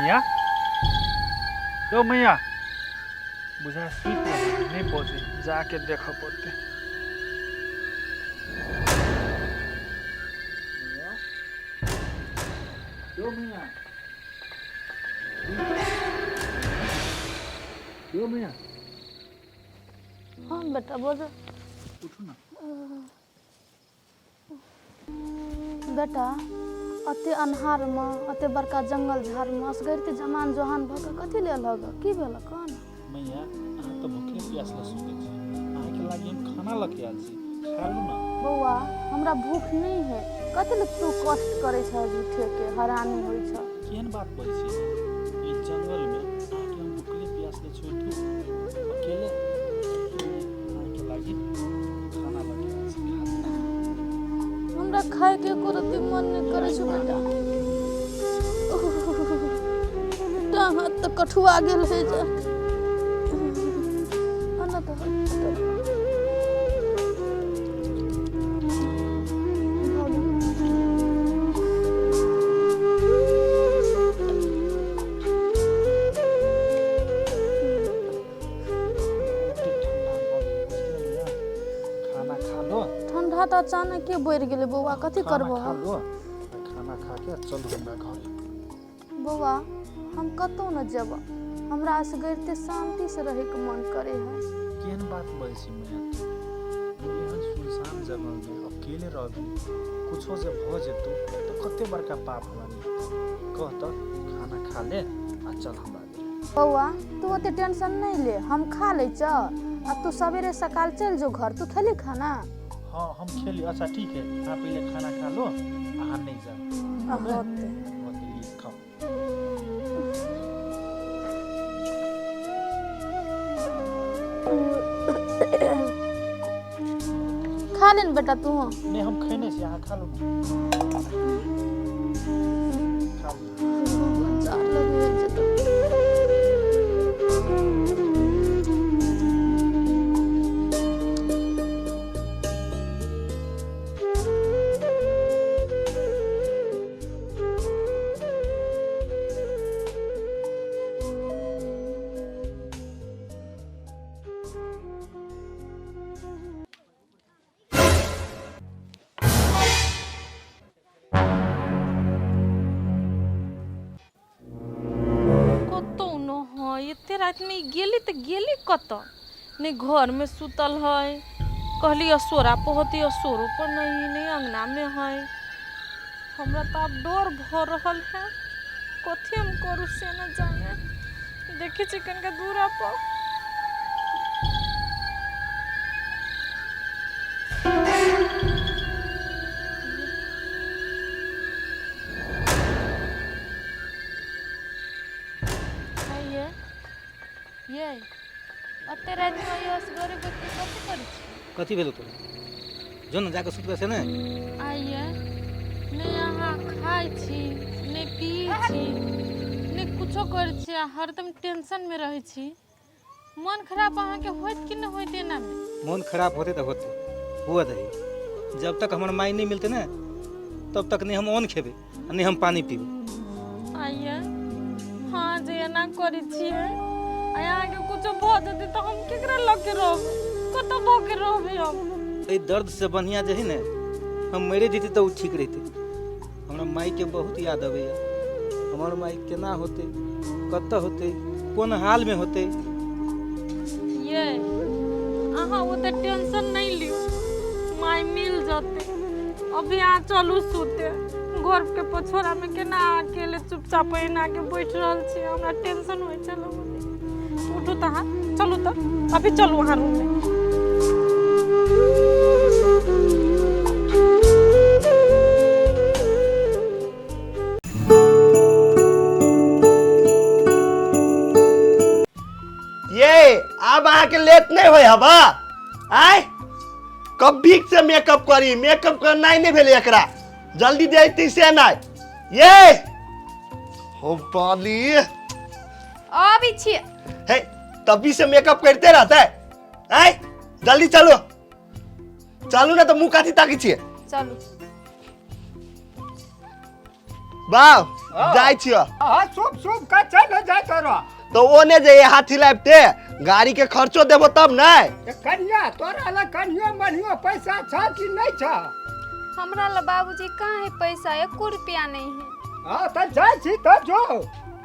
मैया, यौ मैया, बुझा सुति रहल, नहि बजै, जाके देखऽ पड़तै। मैया, यौ मैया, यौ मैया। हाँ बेटा, बजो। उठू ना। बेटा, अते अन्हारमे, अते बड़का जंगल झाड़मे असगरिते जमान जोहान भऽ कऽ कथी लेल हग? की भेल, कह ने। मैया, अहाँ तऽ भूखले प्यासले सुतै छी। अहाँके लागि हम खाना लऽ के आयल छी, खा लू ना। बौआ, हमरा भूख नहि है। कथी लेल तू कष्ट करै छह, झूठेके हरानी होइ छह? केहन बात बजै छी अहाँ? ई जंगलमे अहाँके हम भूखले प्यासले छोड़ि दू अकेले? अहाँके लागि खाना लऽ के आयल छी, खा लू। हमरा खायके एको रत्ती मन नहि करै छौ बेटा। डाँग हाथ तऽ कठुआ गेल है जा। आना तऽ भऽ गेल। बहुते ठंडा भऽ गेल, बुझलियै? खाना खा लो। ठंडा तऽ अचानके बढ़ि गेलै बौआ, कथी खाना करबो? खा लो आ खाना खा के चलू हमरा घरे। बौआ, हम कतहु न जेब। हमरा असगरिते शान्तिसँ रहैके मन करै है। केहन बात बजै छी मैया तू? एहन सुनसान जगहमे अकेले रहबी, कुछो जे भऽ जेतौ तऽ कते बड़का पाप हमरा मिलतै? कह तऽ, खाना खा ले आ चल हमरा घरे। बौआ, तू ओते टेंशन नहि ले, हम खा लै छ आ तू सवेरे सकाल चलि जो घर। तू खेली खाना? हाँ, हम खेली। अच्छा ठीक है, अहाँ पहिले खाना खा लो, अहाँ नहीं जाओ। आ होतै। होतै, लिअ, खाओ। खा ले ने बेटा तू। नहीं, हम खेने छी, अहाँ खा लो ना, खा लो। जाड़ लगै छै तऽ। कतहु न है। एते रातिमे ई गेली तऽ गेली कतऽ? नहि घरमे सुतल है। कहली असोरा पर होती, असोरो पर नहीं, नहि अङ्गनामे है। हमरा तऽ आब डर भऽ रहल है। कथी हम करू से न जाने। देखै छी कनिका दूरा पर। ये ये अते रातिमे ये असगरे बैठ के कथी करै छी? कथी भेलो तोरा? जो ने, जाके सुतबे से ने। आइए नहि अहाँ खाइ छी, नहि पियै छी, नहि कुछो करै छी आ हरदम टेंशनमे रहै छी। मन खराब अहाँके होइत कि नहि होइत एनामे? मोन खराब होते तऽ होते, हुआ दही। जब तक हमर माई नहीं मिलते ना, तब तक नहीं हम अन्न खेबे आ नहीं हम पानी पीबे। आइए हाँ, जे एना करै छियै आ अहाँके कुछो भऽ जेतै तऽ हम केकरा लऽ के रहबै? कतऽ भऽ के रहबै हम? एहि दर्द से बढ़िया जे है ने, हम मरे जैती तऽ ओ ठीक रहते। हमरा माई के बहुत याद अबैया। हमर माई केना होते, कतऽ होते, कोन हाल में होते? ये अहाँ ओते टेंशन नहीं लियो, माय मिल जते। अभी अहाँ चलू सुते। घर के पछोड़ा में केना अहाँ अकेले चुपचाप एना के बैठ रहल छी? हमरा टेंशन होइ छल। उठू तऽ अहाँ, चलू तऽ अभी चलू अहाँ रूम में। ये आब अहाँके लेट नहीं होय हबा। आय कभी से मेकअप करी, मेकअप करनाइ नहीं भेलै एकरा। जल्दी देती से नहीं। ये हो पाली। अबै छी। हे, तभी से मेकअप करते रहता है। आय जल्दी चलो, चलू ना। तो मुँह काथी ताकी छियै? चलू। बाप जाइ छियो। हाँ, शुभ शुभ का चल जाय तोरा। तो ओने जे हाथी लाबते गाड़ी के खर्चो देबो तब नै। कनिया तोरा लग कनियो मनियो पैसा छ कि नहीं छ? हमरा ला बाबूजी कहाँ है पैसा, एको रुपया नहीं है। हाँ तो जाइ छी तो जो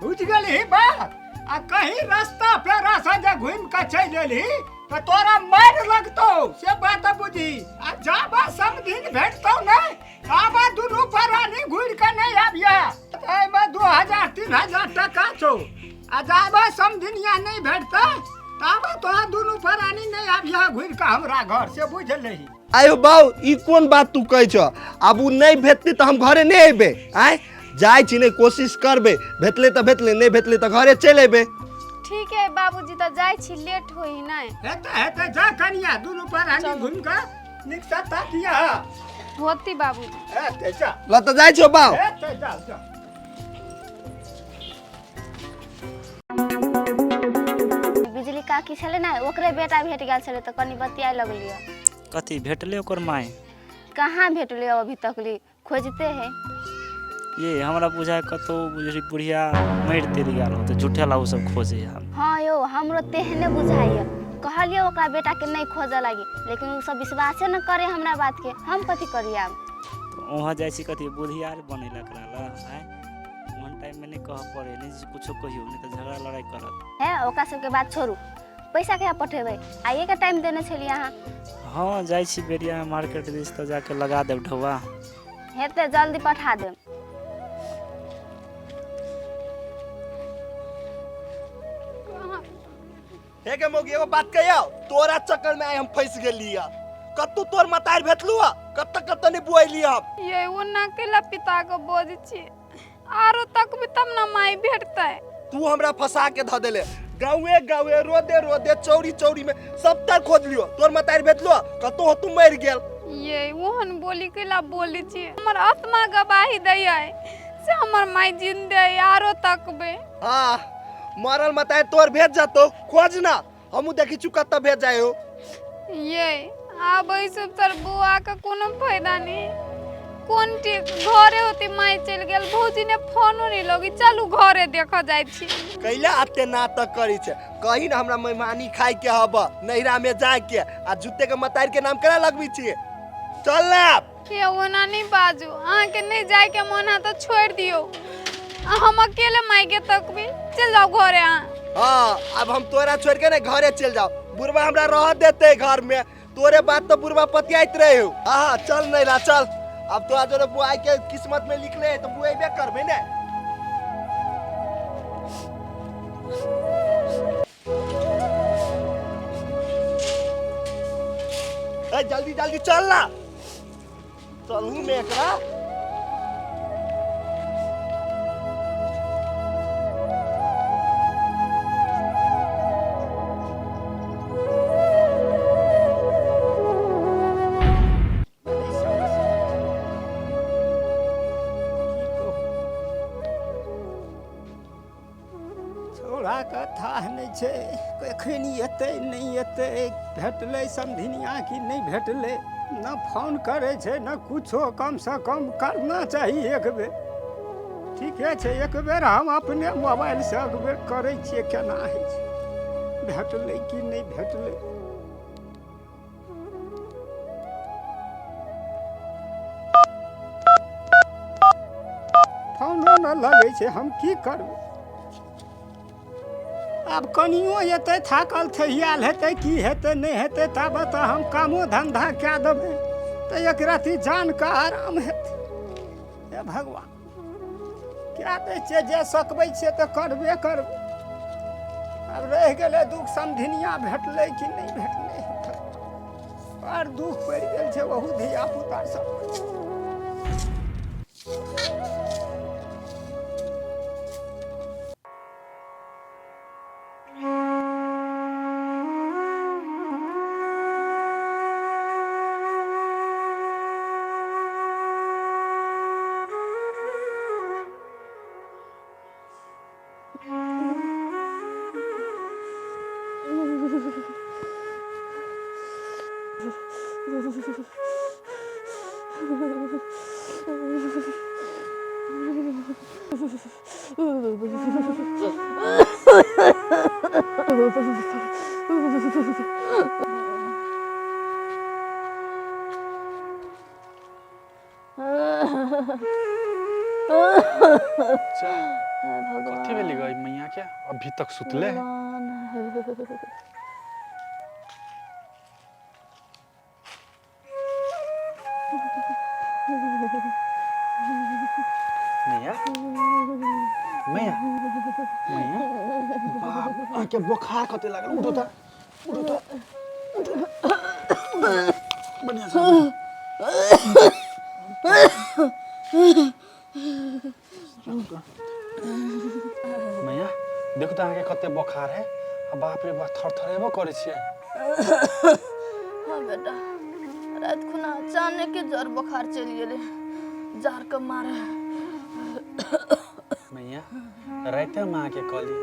बुझ गेलही बात। आ कहीं रास्ता पेरा से जे घूम के चलि एलही तो तोरा मार लगतौ, से बात बुझी। आ जाबा समधिन भेटतौ नहीं ताबा दुनू प्राणी घुरि के नहीं आबिया। एहिमे 2000 3000 टका छौ। आ जाबा समधिनिया नहीं भेटतै ताबा तोरा दुनू प्राणी नहीं आबिया घुरि के हमरा घर, से बुझ लही। आयो बाऊ ई कोन बात तू कहै छ? आब उ नहीं भेटतै तऽ हम घरे नहीं अयबै। आय जाइ छी नहीं, कोशिश करबै, भेटलै तऽ भेटलै, नहीं भेटलै तऽ घरे चलि अयबै। ठीक है बाबूजी, तऽ जाइ छी, लेट होई नहीं। हेतै हेतै जा कनिया, दुनू प्राणी घुमि के नीक से ताकिया। होती बाबूजी। हेतै जा। ल तऽ जाइ छियौ बाऊ। हेतै जा जा। बिजली काकी छलै ने, ओकरे बेटा भेट गेल छलै तऽ कनि बतियाए लगलियै। कथी भेटलै ओकर माय? कहाँ भेटलै अभी तक ली, खोजते है। ये हमरा बुझाय कतौ बुझी बुढ़िया मरि तरि गेल होतै, झूठे ला ओ सब खोजे है। हाँ यौ, हमरो तेहने बुझाइए। कहलियै ओकरा बेटा के नहीं खोजऽ लागी, लेकिन ओ सब विश्वासे न करे हमरा बात के। हम कथी करियै आब? तऽ वहाँ जाइ छी कथी बुधियार बनेला एकरा ला? आँय ओहन टाइम में नहीं कहऽ पड़े, नहीं जे कुछो कहियौ, नहीं तऽ झगड़ा लड़ाई करत। है ओकरा सबके बात छोड़ू, पैसा कहिया पठेबै? आइए के टाइम देने छलियै अहाँ। हाँ जाइ छी बेरिया में मार्केट दिस तऽ जाके लगा देब ढौआ। हेतै जल्दी पठा देब। हे गे मौगी, एगो बात कहियौ, तोरा चक्कर में आइ हम फंसि गेली। कतौ तोर मतार भेटलू ह? कतऽ कतऽ नहीं बुआइली हम। ये ओना केला पिता के बजै छी, आरो तकबै तब ने माय भेटतै। तू हमरा फंसा के धऽ देले, गाँवे गाँवे रोदे रोदे चौरी चौरी में सब तर खोज लियो, तोर मतार भेटलू ह? कतौ हो तू मरि गेल। ये ओहन बोली केला बोलै छी, हमर आत्मा गवाही दैयै से हमर माय जिंदे है, आरो तकबै। हाँ मरल मतार तोर भेट जतौ, खोज ना, हमहूँ देखी छु कतऽ भेट जाइ हो। ये आब एहि सब तर बौआ के कोनो फायदा नहीं। कोन ठीक घरे होती माय चलि गेल, भौजी ने फोनो नहीं लगी, चलू घरे देखऽ जाइ छी। कैला एते नाटक करै छै? कही ना हमरा मेहमानी खाय के हब, नैहरा में जाय के, आ जूते के मतार के नाम केना लगबै छियै? चल ना आब। ये ओना नहीं बाजू, अहाँके नहीं जाय के मन है तऽ छोड़ि दियौ, आ हम अकेले माय के तकबै, चलि जाउ घरे अहाँ। हाँ अब हम तोरा छोड़ के ने घरे चल जाओ, बुढ़वा हमरा रह देते घर में, तोरे बात तो बुढ़वा पतियाइत रहे हो। हाँ चल नैला चल, अब तोरा जोरे बुआई के किस्मत में लिखले है तो बुआइबे करबे ने। ए जल्दी जल्दी चल ना, चलू में एकरा। छौड़ाके थाह नहि छै कखन एतै नहि एतै, भेटलै समधिनिया कि नहि भेटलै, न फोन करै छै न कुछो। कमसँ कम करना चाही एक बेर। ठीके छै, एक बेर हम अपने मोबाइलसँ एक बेर करै छियै, केना होइ छै, भेटलै कि नहि भेटलै। फोनो न लगै छै, हम की करबै आब? कनियो एतै थाकल थहियाल हेतै की हेतै नहि हेतै, ताबत तऽ हम कामो धन्धा कए देबै तऽ एक रत्ती जानके आराम हेतै। हे भगवान, कए दै छियै, जे सकबै छियै तऽ करबे करबै। आब रहि गेलै दुख समधिनिया भेटलै कि नहि भेटलै। बड़ दुख पड़ि गेल छै ओहू धिया पुता सब। कथी भेलै गई मैया के अभी तक सुतले है? मैया मैया मैया, बाप, अहाँके बोखार कते लागल? उठू तऽ, उठू तऽ, उठू, बढ़िआँ से उठू। मैया, देखू तऽ अहाँके कते बोखार है आ बाप रे बाप, थरथरेबो करै छियै। हाँ बेटा, रात खुना अचानक के जर बुखार चलि गेलै, जार के मारे। मैया, रातिमे अहाँके कहली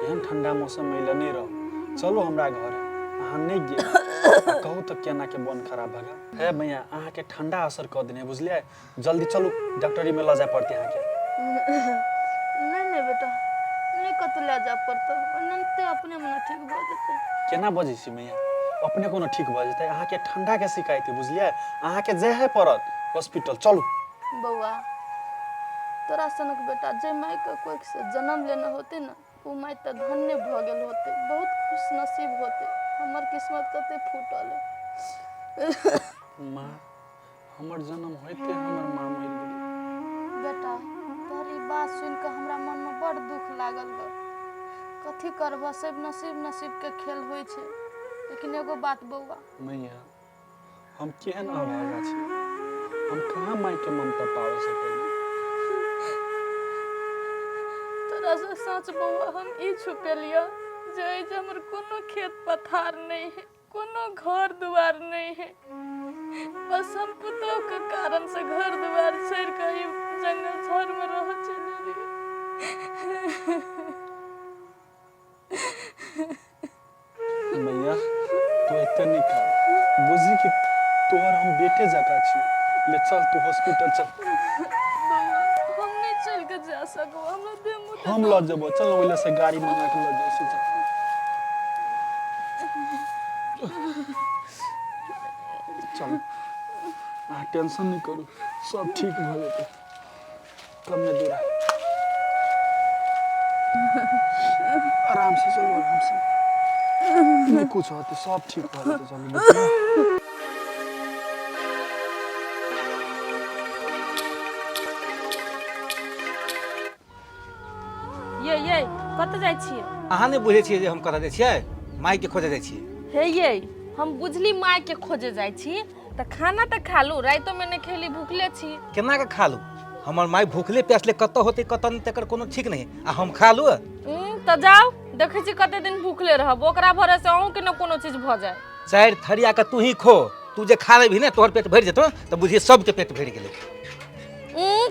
एहन ठंडा मौसममे अइले नहि रहू, चलू हमरा घर, अहाँ नहि गेल। आ कहू तऽ केना के मन खराब भऽ गेल हे। मैया, अहाँके ठंडा असर कऽ देने, बुझलियै? जल्दी चलू, डॉक्टरीमे लऽ जाय पड़तै अहाँके। नहीं नहीं बेटा, नहीं कतौ लए जाय पड़तौ, ओनाहिते अपने मने ठीक भऽ जेतै। केना बजै छी मैया, अपने कोनो ठीक भऽ जेतै? अहाँके ठंडाके शिकायत है, बुझलियै? अहाँके जाहे पड़त हॉस्पिटल, चलू। बौआ, तोरा सनक बेटा जे मायके कोख से जन्म लेने होते ने, ओ माय तऽ धन्य भऽ गेल होते, बहुत खुश नसीब होते। हमर किस्मत कते फूटल है। माँ, हमर जन्म होइते हमर माँ मरि गेलै। बेटा, तोहर ई बात सुनि कऽ हमरा मनमे बड़ दुख लागल ग। कथी करबह, सब नसीब नसीब के खेल होइ छै। लेकिन एगो बात बौआ। मैया, हम केहन अभागा छी, हम कहाँ मायके ममता पाबि सकलियै। तोरा से सच बौआ हम ई छुपेलियऽ जे एहि जे हमर कोनो खेत पथार नहि है, कोनो घर दुआर नहि है। बस हम पुतोह के कारण से घर दुआर छोड़ि कऽ ई जंगल झाड़मे रहऽ चलि एलियै। मैया, तू एते नहि कर, बुझी कि तोहर हम बेटे जकाँ छी। ले चल, तू हॉस्पिटल चल। बौआ, हम नहि चलि कऽ जा सकब, हमरा देह मुँह। हम लऽ जेबो, चल, ओहि से गाड़ी मंगा के लऽ जाइ छी, चल। चल, अहाँ टेंशन नहि करू, सब ठीक भऽ जेतै। कमे दूर है। आराम से चलू, आराम से, नहीं कुछ होते, सब ठीक भऽ जेतै, चलू बुझलियै? ये ये, कतऽ जाइ छियै? अहाँ नहि बुझै छियै जे हम कतऽ जाइ छियै? माइके खोजऽ जाइ छियै। हे ये, हम बुझली माय के खोजे जाइ छी, तऽ खाना तऽ खा लू, रातिमे नहि खेली, भूखले छी। केना कऽ खा लू? हमर माय भूखले प्यासले कतऽ होतै, कतऽ नहि, तकर कोनो ठीक नहि, आ हम खा लू? तऽ जाउ, देखै छी कते दिन भूखले रहब, ओकरा भरोसे अहूँके ने कोनो चीज भऽ जाय। चारि थरिया के तू ही खो, तू जे खा लेबही ने, तोहर पेट भरि जेतौ तऽ बुझिए सबके पेट भरि गेलै।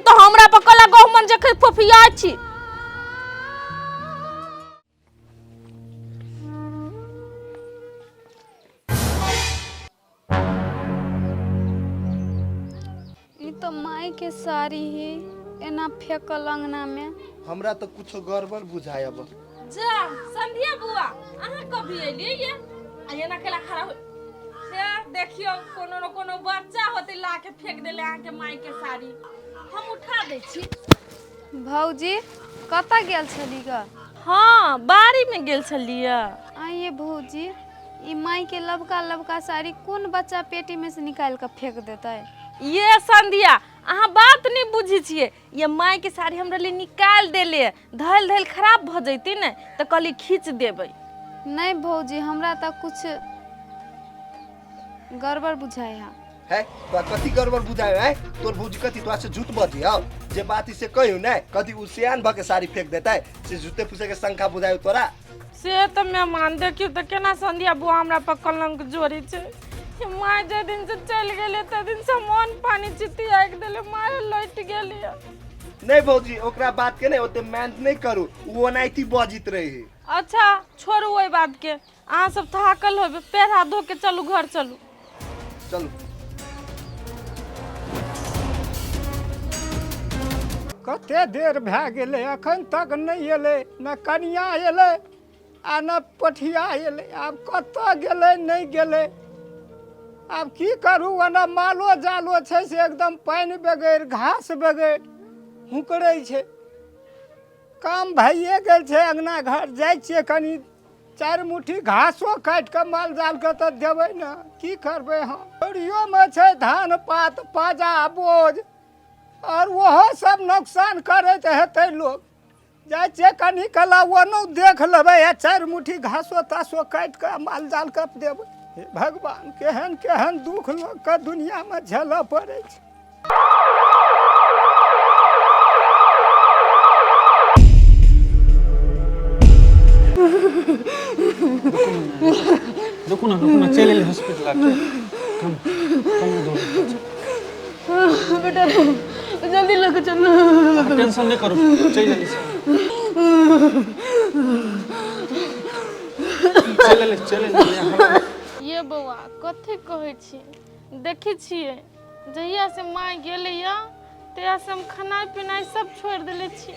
तऽ हमरा पर कला गहुमन जखन फोफिया छी। ई तऽ माय के साड़ी ही, एना फेकल अंगना में। हमरा तऽ कुछो गड़बड़ बुझाय अब। जा संध्या बुआ, अहाँ कभी एलियै ये आ एना केला खड़ा हो से? देखियौ, कोनो न कोनो बच्चा होतै, ला के फेंक देले अहाँके माय के साड़ी, हम उठा दै छी। भौजी, कतऽ गेल छली ग? हाँ, बाड़ी में गेल छलियै। आइए भौजी, ई माय के लबका लबका साड़ी कोन बच्चा पेटी में से निकालि कऽ फेंक देतै? ये संध्या, अहाँ बात नहीं बुझै छियै। ये माय के साड़ी हमरा लिए निकाल देले, धैल धैल खराब भऽ जैती ने, तऽ कहली खींच देबै। नहीं भौजी, हमरा तऽ कुछ गड़बड़ बुझाय है। है तोरा कथी गड़बड़ बुझाय है? तोर भौजी कथी तोरा से झूठ बजी हौ? जे बात से कहियो ने, कथी उ सियान भऽ के साड़ी फेंक देतै? से झूठे फूसे के शंका बुझाय तोरा। से तऽ मेहमान, देखियौ तऽ केना संध्या बुआ हमरा पर कलंक जोड़ै छै। माय जाहि दिन से चलि गेलै ताहि दिन से मन पानी चितियाकि देले, माय लौट गेलियै। नहीं भौजी, ओकरा बात के नहीं ओते मेहनत नहीं करू, उ ओनाहिते बजित रही। अच्छा छोड़ू ओहि बात के, अहाँ सब थाकल होबै, पैर हाथ धो के चलू, घर चलू। चलू। कते देर भए गेलै, एखन तक नहि एलै, ने कनिया एलै आ ने पठिया एलै। आब कतऽ गेलै नहि गेलै, आब की करू? ओना मालो जालो छै से एकदम पानि बगैर घास बगैर हुकरै छै। काम भइए गेल छै, अङ्गना घर जाइ छियै, कनि चारि मुट्ठी घासो काटि कऽ माल जालके तऽ देबै ने। की करबै हम? ओरियोमे छै धान पात पाजा बोझ, आओर ओहो सब नोकसान करैत हेतै लोक। जाइ छियै कनि कला ओनो देख लेबै आ चारि मुट्ठी घासो तासो काटि कऽ माल जालके देबै। हे भगवान, केहन केहन दुःख लोकके दुनिआँमे झेलऽ पड़ै छै। रुकू ना, रुकू ना, चलि एली हॉस्पिटल आके। कम कम दूर। बेटा, जल्दी लऽ कऽ चलू। टेंशन नहि करू, चलि एली, चलि एली, चलि एली। ये बौआ, कथी कहै छी? देखै छियै, जहियासँ माय गेलैया तहियासँ हम खेनाइ पिनाइ सब छोड़ि देले छी।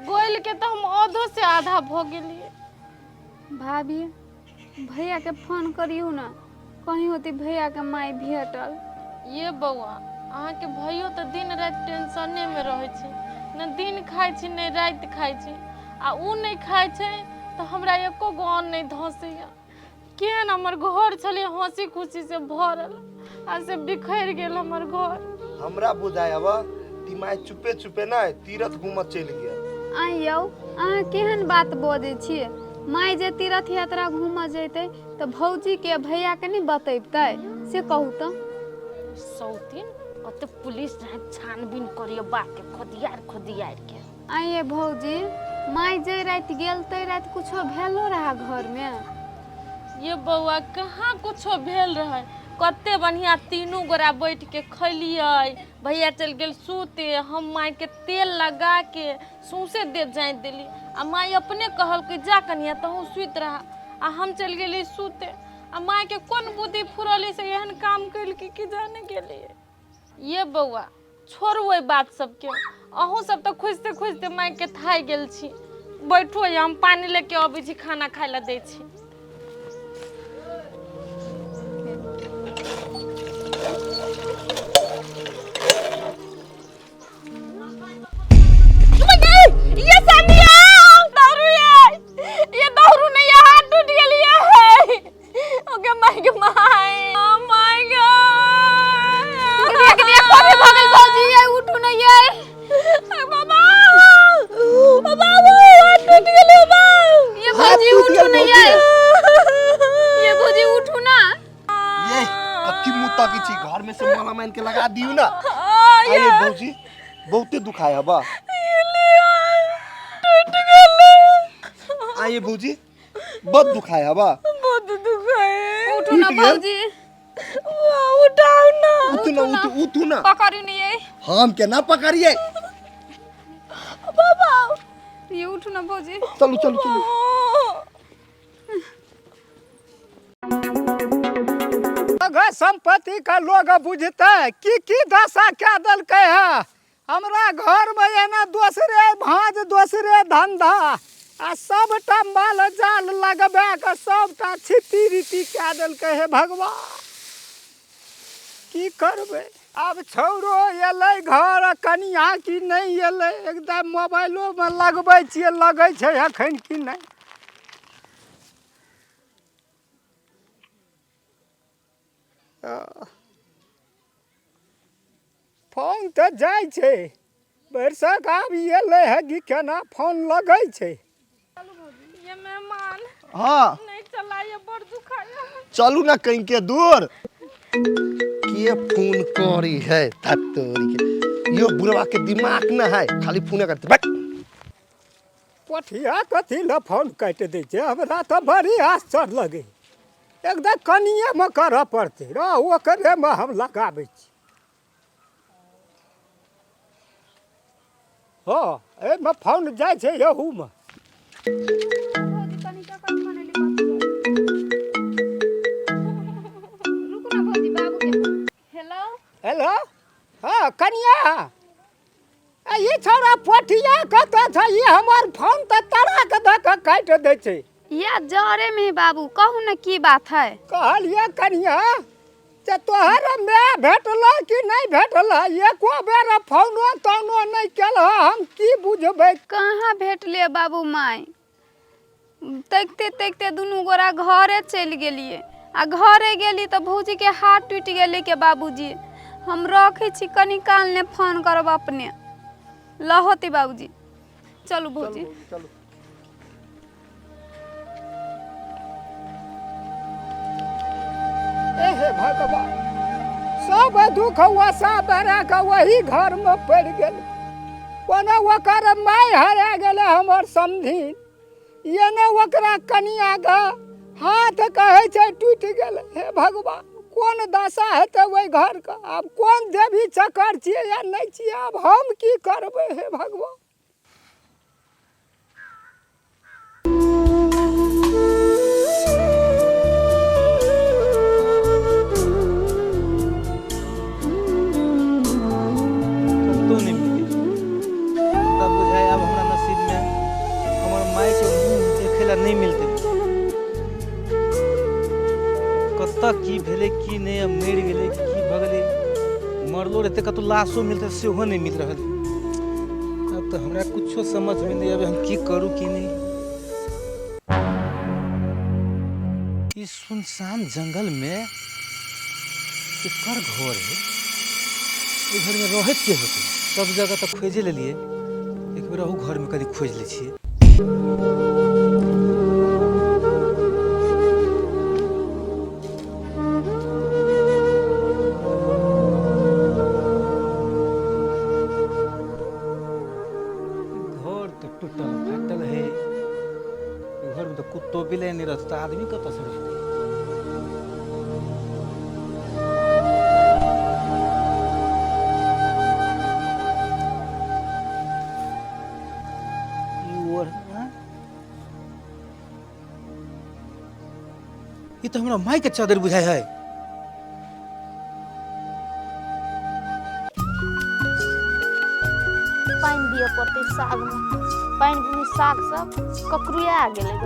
गोलिके तऽ हम आधो से आधा भऽ गेलियै। भाभी, भैयाके फोन करियौ ने, कहीं होती भैयाके माय भेटल। ये बौआ, अहाँके भैयो तऽ दिन राति टेंशनेमे रहै छै। ने दिन खाइ छै ने राति खाइ छै, आ ओ नहि खाइ छै तऽ हमरा एको गो अन्न नहि धसैया। केहन हमर घर छलै हँसी खुशी से भरल, आ से बिखरि गेल हमर घर। हमरा बुझाय अब ती माय चुपे चुपे ना तीरथ घूमत चलि गेल। आइ यौ, अहाँ केहन बात बजै छियै? माय जे तीर्थ यात्रा घूमऽ जैतै तऽ भौजीके भैयाके नहि बतैबतै, से कहू तऽ। सौतीन, कते पुलिस जहाँ छानबीन करियो बाप के खोदियार खोदियार के। आइए भौजी, माय जे राति गेल तै राति कुछो भेलो रहा घरमे? ये बौआ, कहाँ कुछो भेल रहे। कते बढ़िया तीनू गोरा बैठ के खैलियै, भैया चलि गेल सूते, हम मायके तेल लगा के सौंसे देह जाँति देली, आ माय अपने कहलकै जा कनिया तहूँ सुति रहा, आ हम चलि गेली सूते। आ मायके कोन बुद्धि फुरली से एहन काम केलकै कि जाने गेलियै। ये बौआ, छोड़ू ओहि बात सबके। अहूँ सब तऽ खोजिते खोजिते मायके थाकि गेल छी। बैठू, हम पानि लेके अबै छी, खाना खाय लए दै छी। ये सानिया, दारू, ये दारू नहीं, ये हाथ टूट गेल ये। ओके my के my, oh my God. देख देख, कथी भऽ गेल भौजी? ये उठू ने ये। बाबा, ओ बाबू, हाथ टूट गेल बाबा। ये भौजी, टूट उठू गेल ने ये। ये भौजी, उठू ना। ये कथी मुँह ताकी छी? घर में से माला मान के लगा दियो ना। आइए भौजी, बहुते दुखाय हबा। टूट गेल। आइए भौजी, बहुत दुखाय हबा। बहुत दुख है। उठू ना टूट गेल? भौजी। उठाओ ना। उठू ना, उठू, उठू ना। पकड़ू ने ये। हम केना पकड़िए? बाबा। ये उठू ना भौजी। चलू चलू चलू। घर संपत्ति का लोग बुझते की की दशा क्या देलकै है हमरा घर में। एना दोसरे भाँज दोसरे धंधा, आ सबटा माल जाल लगबा के सबटा छिती रीति कए देलकै। हे भगवान, की करबै आब? छौड़ो एलै घर कनिया की नहि एलै? एकदम मोबाइलोमे लगबै छियै, लगै छै एखन कि नहि? फोन तऽ जाइ छै भरिसक। आब एलै है कि केना फोन लगै छै? ये मेहमान। हाँ। नहीं चलाइए, बड़ दुखाया। चलू ना कहीं के दूर। के फोन करी है? तोरी के, यो बुढ़वा के दिमाग न है, खाली फोन करते बैठ। पठिया कथी लए फोन काटि दै छै? हमरा तऽ बड़ी आश्चर्य लगै। एकदम कनिएमे करऽ पड़तै रह, ओकरेमे हम लगाबै छी। हँ, एहिमे फोन जाइ छै एहूमे। भौजी, कनि ककर फोन एलै? कथी रुकू ना भौजी, बाबूके फोन। हेलो। हेलो, हँ कनिया। आ ई छौड़ा पोठिया कतऽ छै? ई हमर फोन तऽ तड़ा के दऽ कऽ काटि दै छै। या जरे में बाबू, कहू ना की बात है? कहलियै कनिया जे तोहर माय भेटल कि नहि भेटल? एको बेर फोनो तोनो नहि केलह, हम की बुझबै? कहाँ भेटले बाबू माय, तकिते तकिते दुनू गोरा घरे चलि गेलियै आ घरे गेली तऽ भौजीके हाथ टूटि गेलै के बाबूजी। हम रखै छी, कनी काल ने फोन करब अपने लहोती बाबूजी। चलू भौजी। चलू। ए हे भगवान, सब दुख वसा बरा के वही घर में पड़ि गेल। ओना ओकर माय हरा गेलै हमर समधिन, एने ओकरा कनियाके हाथ कहै छै टूटि गेलै। हे भगवान, कोन दशा हेतै ओहि घरके? आब कोन देवी चक्कर छियै या नहि छियै, आब हम की करबै? हे भगवान। कतहु नहि मिलै। तब बुझाइ आब हमरा नसीबमे हमर मायके मुँह देखै लए नहि मिलतै। कतऽ की भेलै की नहि, आब मरि गेलै की भऽ गेलै, मरलो रहतै कतहु लाशो मिलतै सेहो नहि मिल रहल। आब तऽ हमरा कुछो समझमे नहि आबै, हम की करू की नहि। ई सुनसान जंगलमे केकर घर है? ओहि घरमे रहैत के होतै? सब जगह तऽ खोजे लेलियै, एक बेर अहू घरमे कनि खोजि लै छियै। घर तऽ टूटल फाटल है, घरमे तऽ कुत्तो बिलाइ नहि रहतै तऽ आदमी कतऽसँ रहतै? ई ओढ़ आँय? ई तऽ हमरा मायके चादर बुझाइ है। पानि दिअ पड़तै सागमे, पानि बुनी साग सब ककरुआ गेलै ग।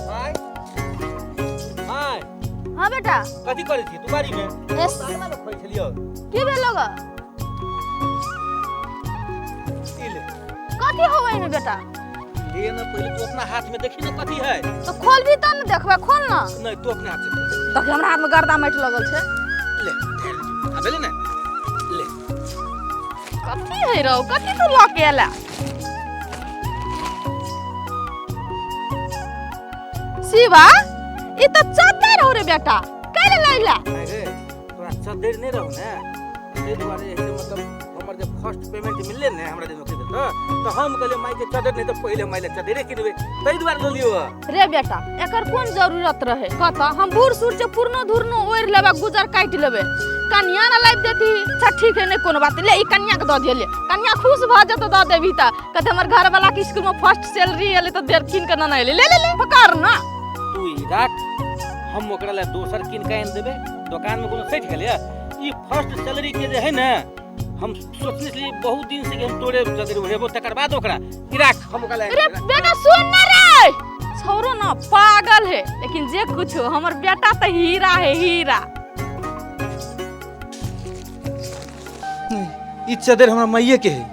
माय, माय। हाँ बेटा। कथी करै छी तू बाड़ी में? ए, खोइ छलियौ। की भेलो ग? ई ले। कथी होवे ने बेटा? ले ना, पहले तू अपना हाथ में देखी ना कथी है। तो खोलबी तब ने देखबै, खोल ना। नहीं, तू अपने हाथ से खोल। देख, हमरा हाथ में गर्दा माटि लगल छै। ले धैर ले। आ भेलै ने, ले। कथी है रौ? कथी तू लऽ के एला शिवा? ई तऽ चद्दर हो रे बेटा, कैले लैला? अरे तोरा चद्दर नहि रहौ ने, ताहि दुआरे जे मतलब हमर जे फर्स्ट पेमेंट मिललै ने हमरा जे नौकरी देल तऽ हम कहलियै मायके चद्दर नहि तऽ पहिले माय लए चद्दरे किनबै, ताहि दुआरे लऽ लियौ। रे बेटा, एकर कोन जरूरत रहे? कत हम बूढ़ सूढ़ छै, पुरनो धुरनो ओढ़ि लेबै, गुजर काटि लेबै, कनिया ने लाबि देती। अच्छा ठीक है, नहि कोनो बात, ले ई कनिया के दऽ दियै, ले कनिया खुश भऽ जेतौ। दऽ देबही तऽ कहते हमर घरवाला के स्कूल में फर्स्ट सैलरी एलै तऽ देर कीन के नेने एलै। ले ले ले, पकड़ ना। तू ई राख, हम ओकरा लए दोसर कीन के आनि देबै। दोकान में कोनो सठि गेलै? ई फर्स्ट सैलरी के जे है ने, हम सोचने छलियै बहुत दिन से कि हम तोरे चद्दर ओढ़ेबो, तकर बाद ओकरा ई राख, हम ओकरा लए आनि रे देबै। बेटा सुन ना रे, छोरो ना पागल है, लेकिन जे कुछ हो हमर बेटा तऽ हीरा है, हीरा। ई चद्दर हमरा माइये के है,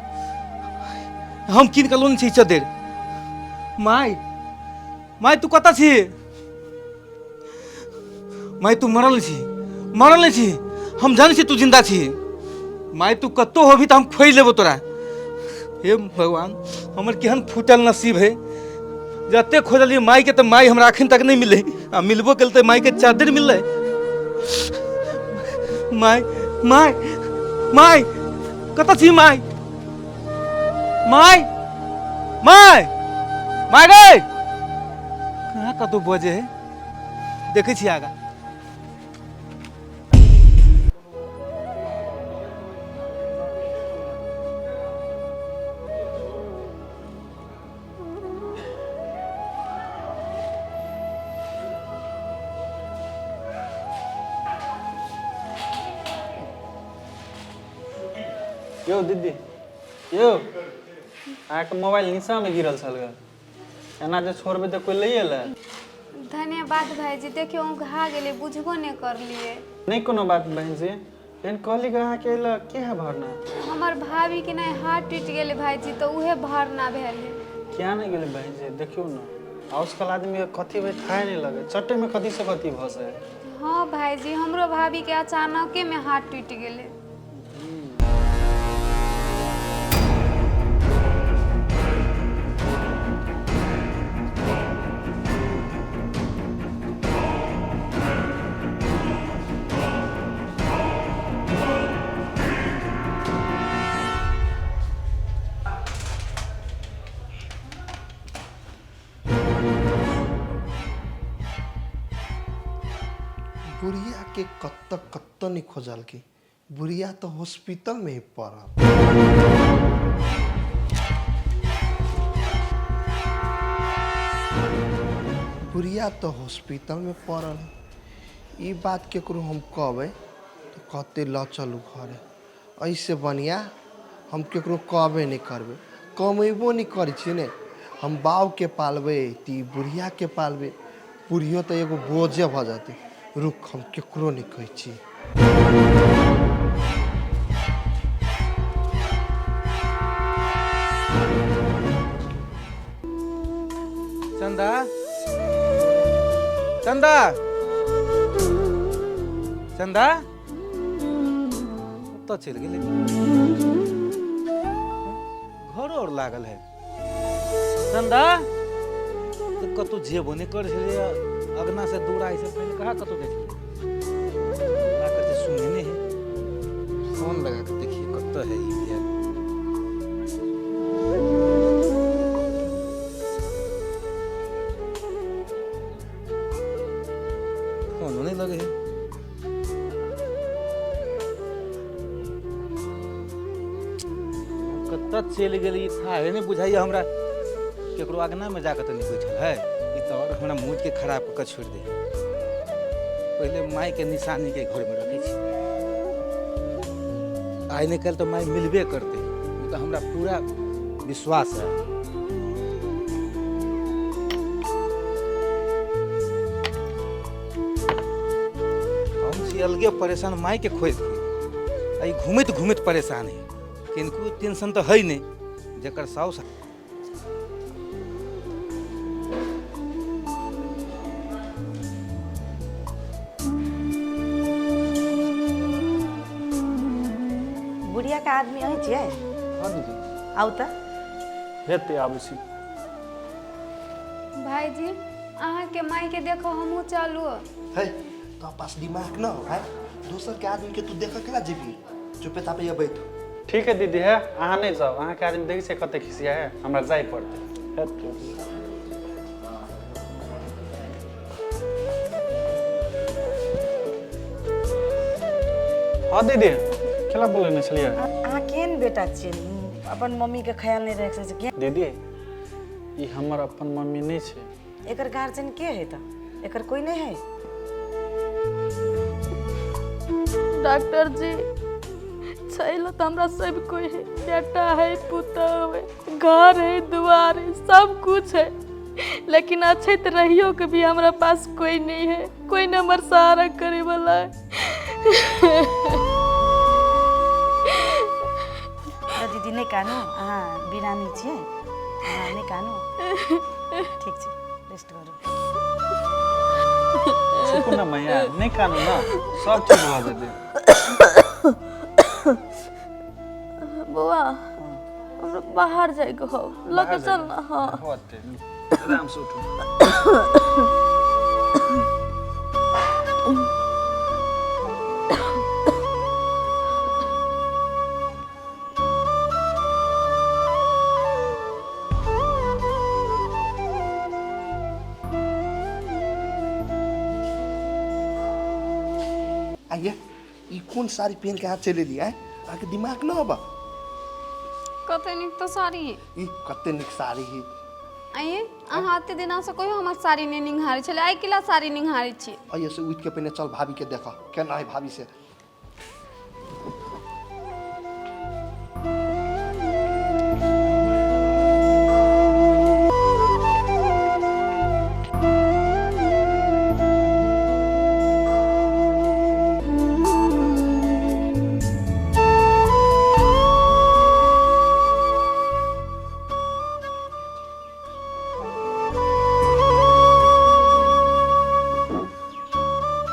हम कीन के लोन छी ई चद्दर। माय, माय, तू कतऽ छी माय? तू मरल छी? मरल नहि छी, हम जानै छी तू जिंदा छी। माय, तू कतौ होबही तऽ हम खोजि लेबो तोरा। हे भगवान, हमर केहन फूटल नसीब है, जते खोजलियै माय के तऽ माय हमरा अखन तक नहि मिललै, आ मिलबो केल तऽ माय के चादर मिललै। माय, माय, माय, कतऽ छी माय? माय, माय, माय गे, कहाँ कतौ बजे है? देखै छी आगा। यौ दीदी यौ, अहाँके मोबाइल नीचाँमे गिरल छल ग, एना जे छोड़बै तऽ कोइ लैए ले। धन्यवाद भाईजी, देखियौ उघा गेलै, बुझबो नहि करलियै। नहि कोनो बात बहन जी, लेकिन कहली कि अहाँके एहि के है भरना? हमर भाभीके नहि हाथ टूटि गेलै भाईजी, तऽ उहे भरना भेलै। किया नहि गेलै बहन जी? देखियौ ने, आजकल आदमीके कथी भाई थाहे नहि लगे, चट्टेमे कथी से कथी भऽ सके। हाँ भाईजी, हमरो भाभीके अचानके में हाथ टूटि गेलै। बुढ़िया के कत्त कत्त नहीं खोजलकै, बुढ़िया तो हॉस्पिटल में ही पड़ल। बुढ़िया तो हॉस्पिटल में पड़ल है। ई बात केकरो हम कहबै तऽ कहतै लऽ चलू घरे। एहिसँ बढ़िआँ हम केकरो कहबे नहि करबै। कमेबो नहि करै छियै ने हम, बाबके पालबै तऽ ई बुढ़ियाके पालबै? बुढ़ियो तऽ एगो बोझे भऽ जेतै। रुक, हम केकरो नहि कहै छियै। चंदा, चंदा, चंदा, कतऽ चलि गेलै? घरो और लागल है। चंदा तऽ कतहु जेबो नहि करै छलै अगना से दूर। आइ से पहिले कहाँ कतहु जाइ छलै? हमरा कहै छै सुने नहि है। फोन लगा के देखिए कतऽ है ई भेल। फोनो नहि लगे है। कतऽ चलि गेली, थाहे नहि बुझाइए हमरा। केकरो अगनामे जाकऽ तऽ नहि बैठल है ई? तऽ आओर हमरा मूडके खराब कऽ कऽ छोड़ि दे। पहिले मायके निशानीके घरमे रखै छी। आइ नहि काल्हि तऽ माय मिलबे करतै, ओ तऽ हमरा पूरा विश्वास है। हम छी अलगे परेशान मायके खोजि खोजि, आ ई घूमैत घूमैत परेशान है। किनको टेंशन तऽ है नहि जकर साउस। बुढ़ियाके आदमी अहीं छियै? हाँ दीदी। आउ तऽ। हेतै, आबै छी। भाईजी, अहाँके मायके देखो, हमहूँ चलू। है तो पास दिमाग न हो है? दोसर के आदमी के तू देख केना जेबी? चुपे चापे बैठ। ठीक है दीदी, है अहाँ नहि जाउ। अहाँके आदमी देखै छियै कते खिसिया है, हमरा जाय पड़तै। हेतै। हाँ दीदी, केला बोलेने छलियै? अहाँ केहन बेटा छियै? अपन मम्मीके ख्याल नहि राखि सकै छियै? दीदी, ई हमर अपन मम्मी नहि छै। एकर गार्जियन के है तऽ? एकर कोई नहीं है? डॉक्टर जी, छैल तऽ हमरा सब कोई है, बेटा है, पुतहु है, घर है, दुआर है, सब कुछ है, लेकिन अच्छे तऽ रहियो के भी हमरा पास कोई नहीं है, कोई न हमर सहारा करे वाला है। र दीदी, नहि कानू। अहाँ बिरामी छियै, अहाँ नहि कानू। ठीक छै, रेस्ट करू। चुप ने मैया, नहि कानू ने, सब ठीक भऽ जेतै। बौआ, हमरा बाहर जाइके हो, लऽ के चल ना। हाँ। होतै, आराम से उठू। आइए, ई कोन साड़ी पहन के अहाँ चलि एलियै? आँय, अहाँके दिमाग न होबा? कते नीक तऽ साड़ी। ई कते नीक साड़ी है। आइए, अहाँ एते दिनासँ कहियो हमर साड़ी नहि निंघारै छलै, आइ केला साड़ी निंघारै छी? आइए से उठि के पहिने चल, भाभी के देख केना है भाभी से।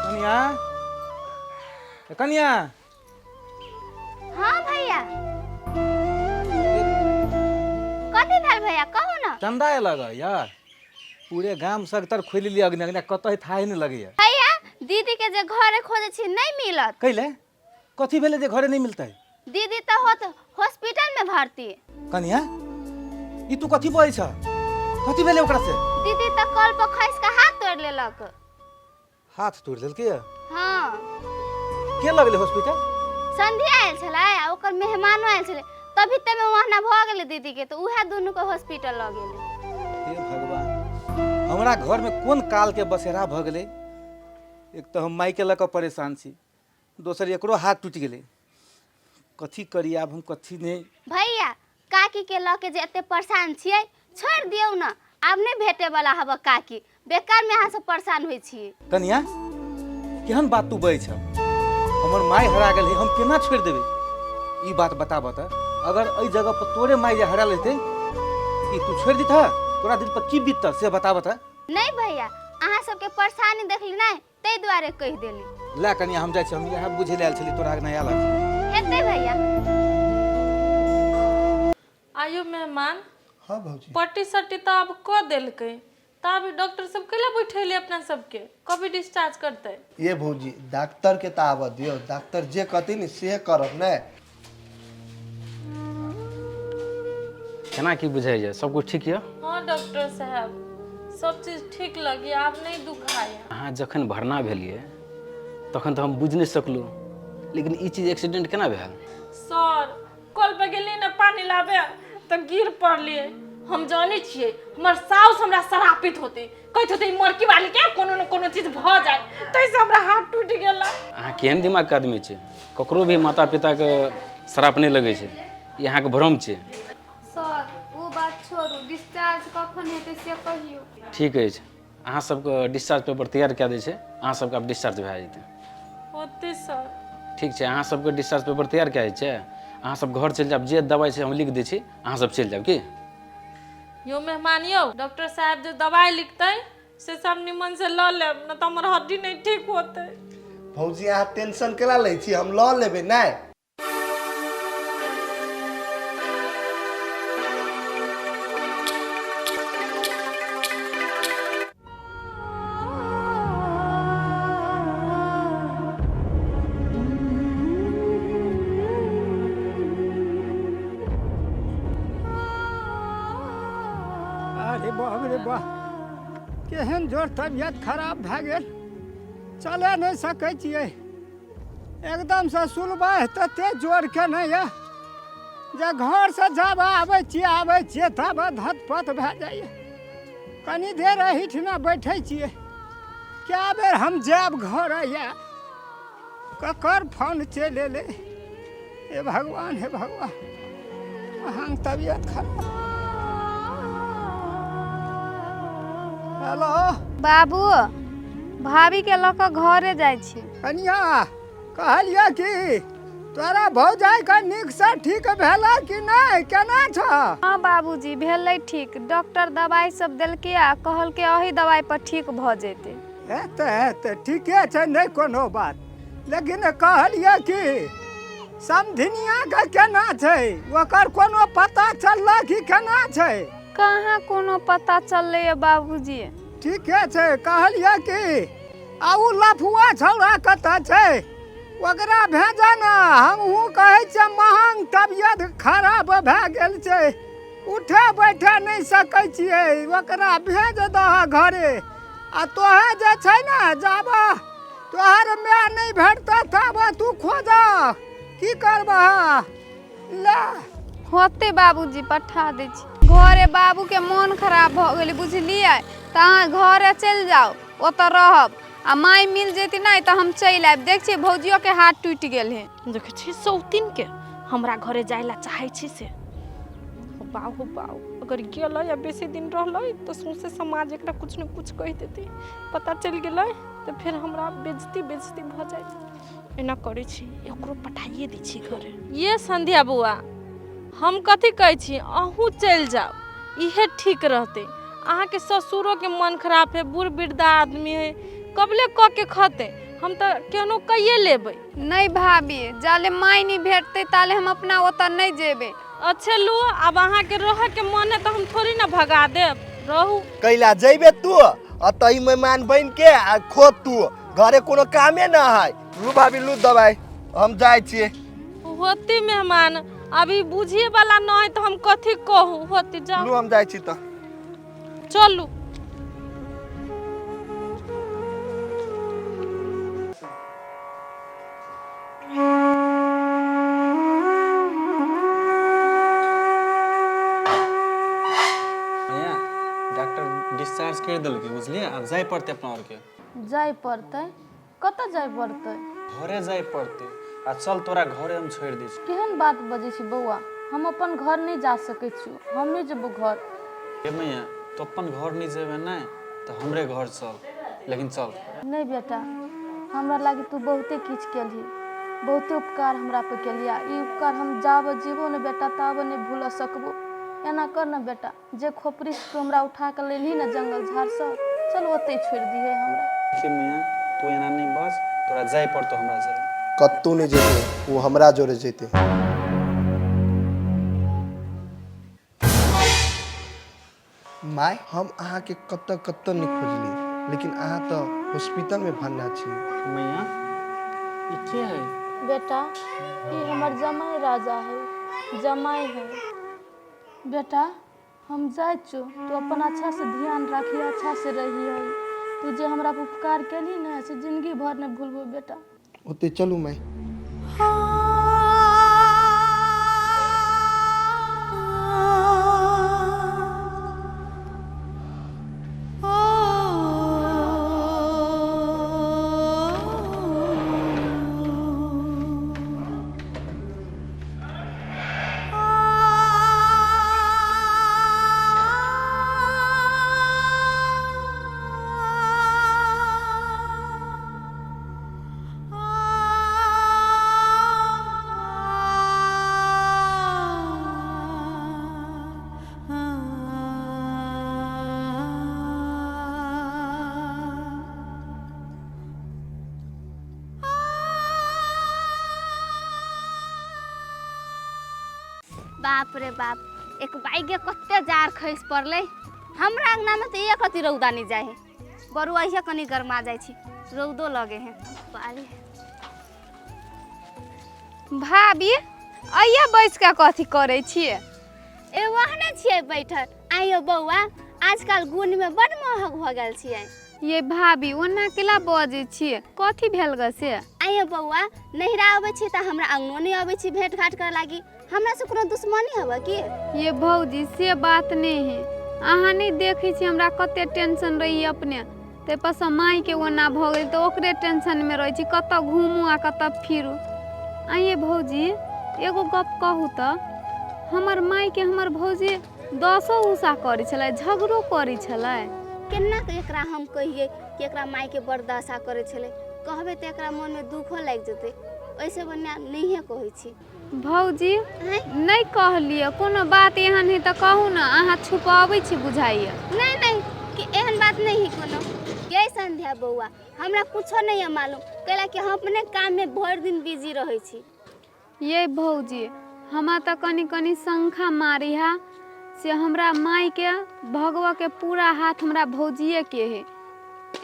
कनिया, ए कनिया। हाँ भैया, कथी भेल भैया, कहू ना। चंदा लग यार, पूरे गाम सगतर खोलि लिया अग्नि अग्नि, कतऽ थाहे नहि लगैया। भैया, दीदी के जे घरे खोजे छी नहीं मिलत। कैले, कथी भेलै जे घरे नहि मिलतै? दीदी तऽ होत हॉस्पिटल में भर्ती। कनिया, ई तू कथी बजै छ? कथी भेलै ओकरा से? दीदी तऽ कल पर खसि के हाथ तोड़ि लेलक। हाथ तोड़ि लेलकै? हाँ। के लगलै हॉस्पिटल? संध्या आयल छलै आ ओकर मेहमानो आयल छलै, तभी तमे वहना भऽ गेलै दीदी के, तऽ उएह दुनू के हॉस्पिटल लऽ गेलै। हे भगवान, हमरा घर में कोन काल के बसेरा भऽ गेलै। एक तऽ हम माइके लऽ कऽ परेशान छी, दोसर एकरो हाथ टूटि गेलै। कथी करी आब हम, कथी नहि। भैया, काकी के लऽ के जे एते परेशान छियै, छोड़ि दियौ ने, आब नहि भेटे वाला हब काकी, बेकार में अहाँ सब परेशान होइ छी। कनिया, केहन बात तू बजै छ? हमर माय हरा गेल है, हम केना छोड़ि देबै? ई बात बताबऽ तऽ, अगर एहि जगह पर तोरे माय जे हरायल हेतै, ई तू छोड़ि दितह? तोरा दिल पर की बीततह से बताबऽ तऽ। नहीं भैया, अहाँ सबके परेशानी देखली नहीं, ताहि दुआरे कहि देली। ले कनिया, हम जाइ छी, हम इएह बुझै लए आयल छली, तोरा आग नहि आयल। हेतै भैया। आयो मेहमान। हाँ भौजी। पट्टी सट्टी तऽ आब कऽ देलकै, तऽ अभी डॉक्टर सब कैला बैठेले अपना सबके? कभी डिस्चार्ज करतै? ये भौजी, डॉक्टर के तऽ आबऽ दियौ, डॉक्टर जे कहती ने से करब ने। केना की बुझाइए, सब कुछ ठीक यऽ? हाँ डॉक्टर साहब, सब चीज ठीक लगी, आब नहीं दुखाया। अहाँ जखन भरना भेलियै तखन तऽ हम बुझि नहि सकलहुँ, लेकिन ई चीज एक्सीडेंट केना भेल? सर, कल पे गेलियै ने पानी लाबे तऽ गिर पड़लियै। हम जानै छियै हमर साउस हमरा शरापित होते, कहैत होते ई मरकी वाली के कोनो न कोनो चीज भऽ जाए, ताहिसँ हमरा हाथ टूटि गेला। अहाँ केहन दिमागके आदमी छै? ककरो भी माता पिताके श्राप नहि लगै छै, ई अहाँके भ्रम छै। सर, ओ बात छोड़ू, डिस्चार्ज कखन हेतै से कहियौ। ठीक अछि, अहाँ सबके डिस्चार्ज पेपर तैयार कए दै छै, अहाँ सबके आब डिस्चार्ज भए जेतै। होतै सर? ठीक छै, अहाँ सबके डिस्चार्ज पेपर तैयार कए दै छै, अहाँ सब घर चलि जायब, जे दवाइ छै हम लिख दै छी, अहाँ सब चलि जायब। की यौ मेहमान यौ, डॉक्टर साहब जे दवाइ लिखतै से सब निमन से लऽ लेब, न तऽ हमर हड्डी नहि ठीक होतै। भौजी, अहाँ टेंशन केना लै छी, हम लऽ लेबै नहि। अरे बाप रे बाप, केहन जोर तबियत खराब भए गेल, चले नहि सकै छियै एकदमसँ। सुलबाह तते जोरके नहि यऽ जे घरसँ जब आबै छियै आबै छियै तब धतपत भए जाइए। कनी देर एहिठिना बैठै छियै। कए बेर हम जायब घर या ककर फोन चलि एलै। हे भगवान, हे भगवान, अहाँके तबियत खराब। हेलो। बाबू, भाभी के लऽ कऽ घरे जाइ छी। कनिया, कहलियै कि तोरा भौजाइके नीकसँ ठीक भेला कि नहि, केना छह? हाँ बाबूजी, भेलै ठीक। डॉक्टर दवाइ सब देलकै आ कहलकै एही दवाइ पर ठीक भऽ जेतै। हेतै हेतै, ठीके छै, नहि कोनो बात। लेकिन कहलियै कि समधिनियाके केना छै, ओकर कोनो पता चलला कि केना छै? कहाँ कोनो पता चललै बाबूजी। ठीके छै। कहलियै कि आ ओ लफुआ छौड़ा कतऽ छै? ओकरा भेजऽ ने। हमहूँ कहै छियै, महंग तबियत खराब भए गेल छै, उठे बैठे नहि सकै छियै। ओकरा भेज दह घरे। आ तोहे जे छै ने, जाबह तोहर माय नहि भेटतह ताबह तू खोजह। की करबह ले। होतै बाबूजी, पठा दै छी घरे। बाबूके मोन खराब भऽ गेलै, बुझलियै? तऽ अहाँ घरे चलि जाउ, ओतऽ रहब आ माय मिल जेती नहि तऽ हम चलि आयब। देख छियै, भौजियोके हाथ टूटि गेल है। देखै छी सौतीन के, हमरा घरे जाय ला चाहै छी से। हो बाउ हो बाउ, अगर गेलै आ बेसी दिन रहलै तऽ सौंसे समाज एकरा कुछ ने कुछ कहि देतै, पता चलि गेलै तऽ फेर हमरा बेइज्जती बेइज्जती भऽ जायत। एना करै छी, एकरो पठाइए दै छी घरे। ये संध्या बौआ, हम कथी कहै छी, अहूँ चलि जाउ, इहे ठीक रहतै। अहाँके ससुरोके मन खराब है, बूढ़ वृद्धा आदमी है, कबले कऽ के खतै, हम तऽ केहनो कैये लेबै। नहि भाभी, जाले माय नहि भेटतै ताले हम अपना ओतऽ नहि जेबै। अच्छे लू, आब अहाँके रहऽके मन है तऽ हम थोड़ी ने भगा देब, रहू। कैला जैबे तू अतऽ मेहमान बन के आ खो तू, घरे कोनो कामे ना है। लू भाभी लू दवाई, हम जाइ छियै। होती मेहमान, अभी बुझिए वाला नहीं तो हम कथी कहू, होती जाओ। लू हम जाइ छी तऽ। चलू। भैया डॉक्टर डिस्चार्ज कर देलकै, बुझलियै? आब जाय पड़तै अपना आरके। जाय पड़तै? कतऽ जाय पड़तै? घरे जाय पड़तै। आ चल तोरा घरे हम छोड़ि दै छी। केहन बात बजै छी बौआ, हम अपन घर नहि जा सकै छियौ, हम नहि जेबौ घर। हे मैया, तू अपन घर नहि जेबे ने तऽ हमरे घर चल, लेकिन चल। नहि बेटा, हमरा लागी तू बहुते किछु केलही, बहुते उपकार हमरा पर केलही, आ ई उपकार हम जाबे जीबो ने बेटा ताबे नहि भूल सकबो। एना कर ने बेटा, जे खोपड़ी से तू हमरा उठा के लेलही ने जंगल झाड़सँ, चल ओतहि छोड़ि दिहे हमरा। देखी मैया, तू एना नहि बज, तोरा जाय पड़तौ हमरा जरे। कतहु नहि जेतै ओ, हमरा जोरे जेतै। माय, हम अहाँके कतऽ कतऽ नहि खोजली, लेकिन अहाँ तऽ हॉस्पिटलमे भन्ना छी। मैया, ई के है? बेटा, ई हमर जमाई राजा है, जमाई है। बेटा, हम जाइ छौ, तू अपन अच्छा से ध्यान राखी, अच्छा से रही। तू जे हमरा पर उपकार केलही ने से जिंदगी भर नहि भूलबो बेटा। ओते चलू माय। बाप रे बाप, एक बाइगे कते जार खसि पड़लै। हमरा अंगना में तो एक अति रौदा नहीं जाए है, बरु अहिया कनी गरमा जाइ छी, रौदो लगे है। बारे भाभी, अइया बैस के कथी करै छियै? ए वहने छियै बैठल। आइयो बौआ, आजकल गुण में बड महग भऽ गेल छियै। ये भाभी, ओना केला बजै छियै, कथी भेल ग से? आइयो बौआ, नहिरा अबै छी तऽ हमरा अंगनो नहि अबै छी भेंट घाट करे लागी, हमरा से कोनो दुश्मनी हबे की? ये भौजी, से बात नहीं है, अहाँ नहीं देखै छी हमरा कते टेंशन रही अपने, ताहि पर से मायके ओना भऽ गेल तऽ ओकरे टेंशन में रहै छी, कतऽ घूमू आ कतऽ फिरू। आइये भौजी, एगो गप कहू तऽ, हमर मायके हमर भौजी दसो उषा करै छलै, झगड़ो करै छलै। केना के एकरा हम कहियै कि एकरा मायके बड़ दशा करै छलै, कहबै तऽ एकरा मनमे दुखो लागि जेतै, ओहिसँ बढ़िआँ नहिए कहै छी। भौजी, नहि कहलियै, कोनो बात एहन है तऽ कहू ने, अहाँ छुपाबै छी बुझाइए। नहीं नहीं, कि एहन बात नहीं है कोनो। ये संध्या बौआ, हमरा कुछो नहीं है मालूम, कैला कि हम अपने काम में भरि दिन बिजी रहै छी। ये भौजी, हमरा तऽ कनी कनी शंखा मारी है से हमरा मायके भगवऽ के पूरा हाथ हमरा भौजिए के है।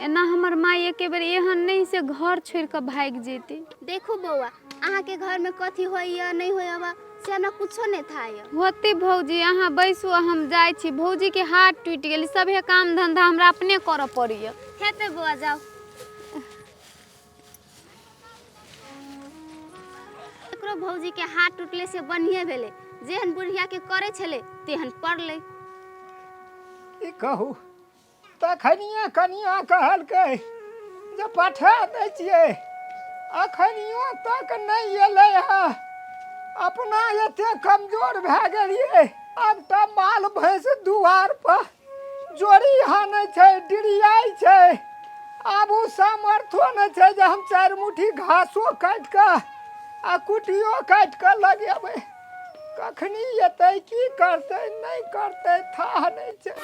एना हमर माय एके बेर एहन नहीं से घर छोड़ि कऽ भागि जेतै। देखू बौआ, अहाँके घर में कथी होइए नहीं होइए से हमरा कुछो नहीं था यऽ। होती भौजी, अहाँ बैसू, हम जाइ छी। भौजी के हाथ टूटि गेल, सभे काम धंधा हमरा अपने करऽ पड़ैए। हेतै बौआ, जाउ। एकरो भौजी के हाथ टूटले से बढ़िए भेलै, जेहन बुढ़िया के करै छलै तेहन पड़लै। की कहू, तखनिए कनिया कहलकै जे पठा दै छियै, अखनियो तक नहि एलै हँ। अपना एते कमजोर भए गेलियै। आब तऽ माल भैंस दुआर पर जोड़ी हानै छै, डिरियाइ छै। आब ओ सामर्थ्यो नहि छै जे हम 4 मुट्ठी घासो काटि कऽ आ कुटियो काटि कऽ लगेबै। कखनी एतै, की करतै नहि करतै थाह नहि छै।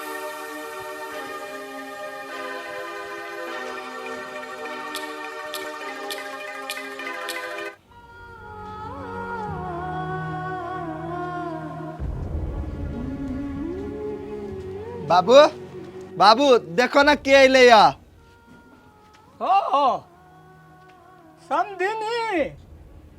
बाबू बाबू देखो ना के अइलै या। हो समधिनी,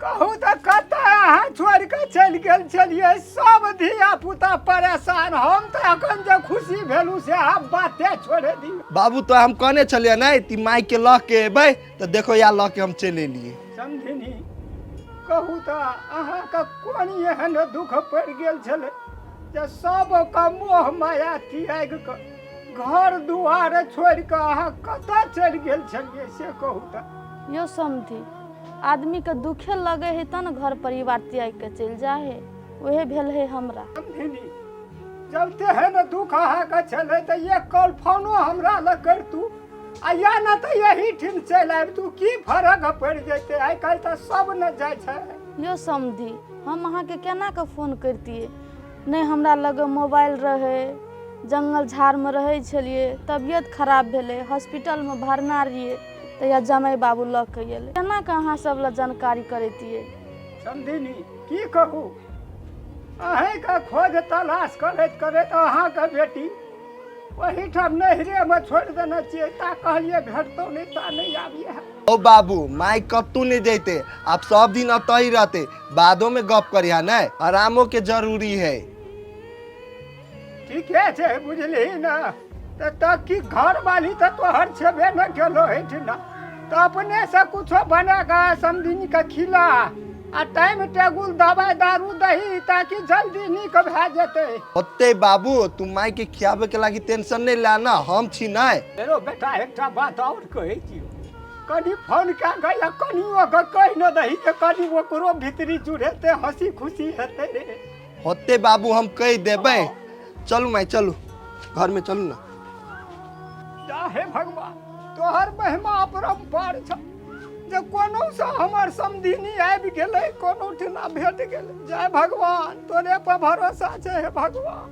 कहू तऽ कतऽ अहाँ छोड़ि कऽ चलि गेल छलियै? सब धिया पुता परेशान, हम तऽ एखन जे खुशी भेलहुँ से आब बाते छोड़े दियौ। बाबू तो हम कहने छलियै नहि ती माई के लऽ के एबै, तऽ देखो या लऽ के हम चलि एलियै। समधिनी, कहू तऽ अहाँके कोन एहन दुख पड़ि गेल छलै जे सबके मोह माया त्यागि कऽ घर दुआर छोड़ि कऽ अहाँ कतऽ चलि गेल छलियै से कहू तऽ? यो समधि, आदमीके दुखे लगे है तब ने घर परिवार त्याग के चलि जा है, वहे भेल है हमरा। समधिनी, जब तेहन दुख अहाँके छलै तऽ एक कॉल फोनो हमरा लग करितू, आ या न तऽ यही ठाम चलि आबितू, की फरक पड़ि जेतै? आइ काल्हि तऽ सब ने जाइ छै। यो समधि, हम अहाँके केना कऽ फोन करितियै? नहि हमरा लग मोबाइल रहै, जंगल झाड़मे रहै छलियै, तबियत खराब भेलै, हॉस्पिटलमे भरना रहियै, तहिया जमाइ बाबू लऽ कऽ एलै। केना कऽ अहाँ सब लए जानकारी करैतियै? समधिनी, की कहू, अहीँके खोज तलाश करैत करैत अहाँके बेटी ओहिठाम नैहरेमे छोड़ि देने छियै, ता कहलियै भेटतौ नहि ता नहि आबियै। ओ बाबू, माई कतू नहीं जैते, आप सब दिन अतः ही रहते, बादो में गप करिहा नहीं, आरामो के जरूरी है। ठीके छै, बुझली ने? तऽ की घर वाली तऽ तोहर छेबे न केलो एहिठिना, तऽ अपने से कुछो बना कऽ समधिनी के खिला आ टाइम टेबुल दवाई दारू दही ताकि जल्दी नीक भए जेतै। होते बाबू, तू माई के खियाबे के लागी टेंशन नहीं ला ना, हम छी नहीं। मेरो बेटा, एकटा बात और कहै छियौ, कनि फोन कए कऽ या कनियो के कहि न दही जे कनि ओकरो भीतरी जुड़ेतै, हंसी खुशी हेतै रे। होते बाबू, हम कहि देबै। चलू माई, चलू घर में चलू ना। जा हे भगवान, तोहर महिमा अपरम्पार छ जे कोनो से हमर समधिनी आबि गेलै, कोनो ठिना भेट गेलै। जय भगवान, तोरे पर भरोसा छै हे भगवान।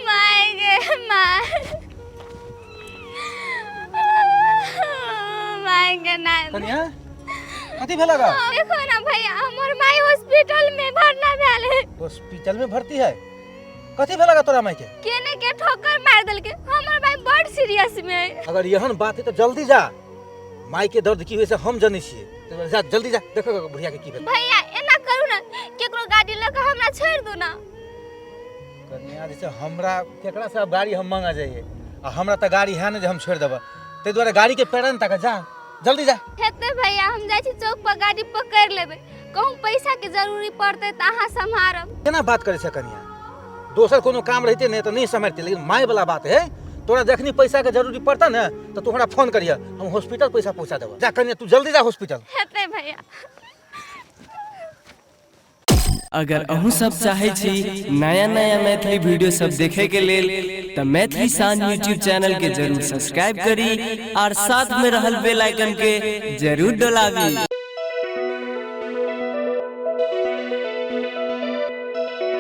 My गे my, my गे ना। कनिया, कथी भेल गा? देखो ना भैया, हमर my hospital में भर्ना भेल है। हॉस्पिटल में भर्ती है? कथी भेल गा तोरा माई के? केने के ठोकर मार देलके, हमर माई बड़ सीरियस में है। अगर एहन बात है तो जल्दी जा, माई के दर्द की हुए से हम जनै छियै, तो जा जल्दी जा, देखो बुढ़िया के की भेल। भैया एना करू ना, केकरो गाड़ी लऽ के हमरा छोड़ दू ना। कनिया, जैसे हमरा केकरा से अब गाड़ी हम मांगा जाइए, आ हमरा तऽ गाड़ी है नहीं जे हम छोड़ देबै, ताहि दुआरे गाड़ी के पैरा ने ताकऽ, जा जल्दी जा। हेतै भैया, हम जाइ छी चौक पर गाड़ी पकड़ि लेबै, कहूँ पैसा के जरूरी पड़तै तऽ अहाँ सम्हारब। केना बात करै छै कनिया, दोसर कोनो काम रहिते नहि तऽ नहीं सम्हारते, लेकिन my वाला बात है, तोरा जखनी पैसा के जरूरी पड़ता ने तऽ तू हमरा फोन करिह, हम हॉस्पिटल पैसा पहुँचा देबो। जा कनिया, तू जल्दी जा हॉस्पिटल। हेतै भैया। अगर अहूँ सब चाहे छी नया नया मैथिली वीडियो सब देखे के लेल त मैथिली शान यूट्यूब चैनल के जरूर सब्सक्राइब करी और साथ में रहल बेल आइकन के जरूर दबावी।